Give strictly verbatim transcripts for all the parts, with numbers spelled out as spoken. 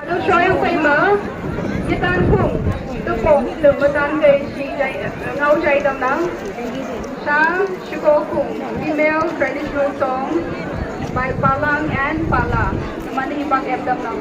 Ado shoyang phaima, yatang khung, tupok, tum matan kei shi jai, ngao jai dam nang. Sha, shuko khung, female traditional song by Palang and Pala. Mani bak em dam nang.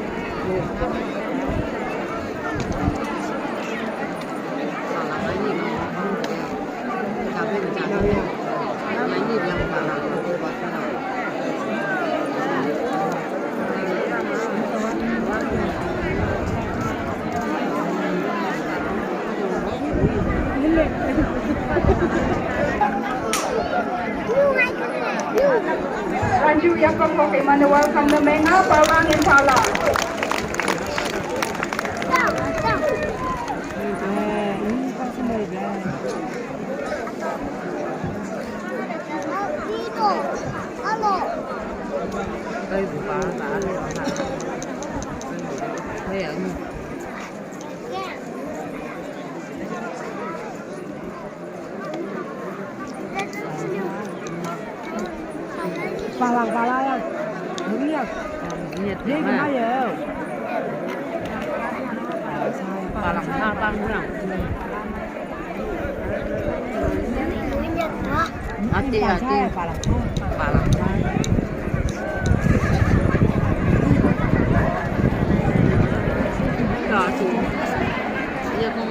Ranju Yakov Hoke Manuel Kang Nemenga, Palang Impala. Palang, palang. Ini ya. Ini ya. Ini kemana ya? Palang, palang, palang. Ati, ati. Palang. Palang. Ati. Iya, kung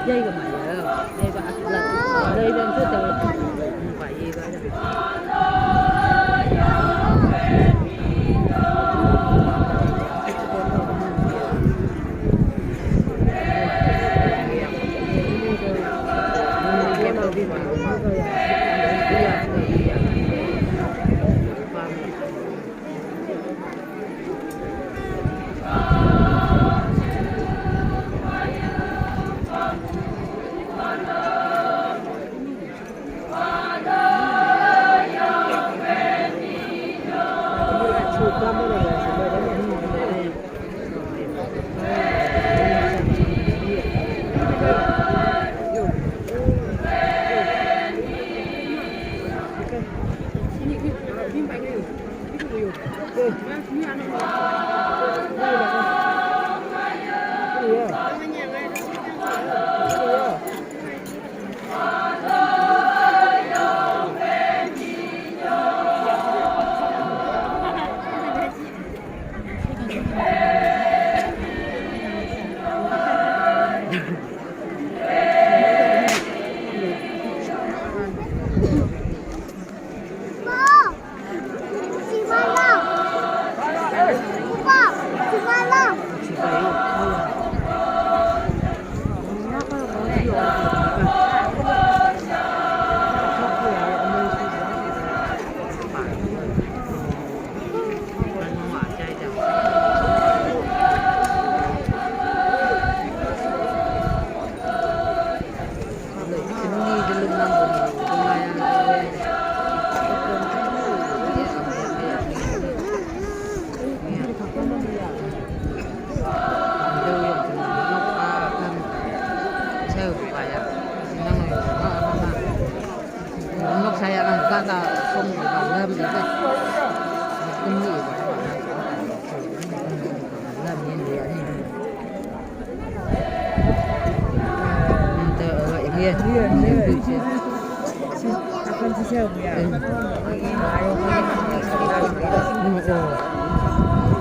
Dây của mày, dây của ác lật, dây lên trước trời. Không phải gì cả.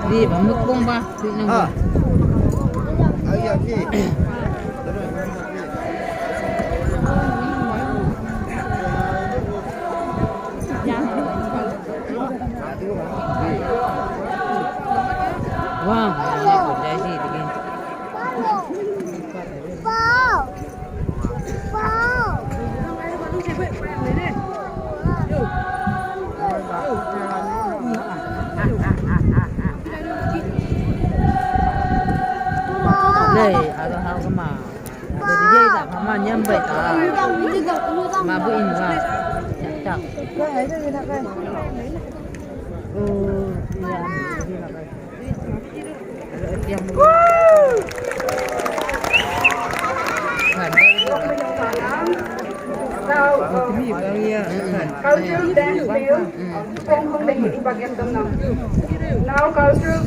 Di ba mukbang ba? Ah. Wow, ini kondisi begini. Lei, ada hal kema. Ada dia tak sama nyampai tak. Mabuk ini lah. Cak cak. Oh, iya. Cultural dance field, Pongkong Lake Bagian Tengah. Now cultural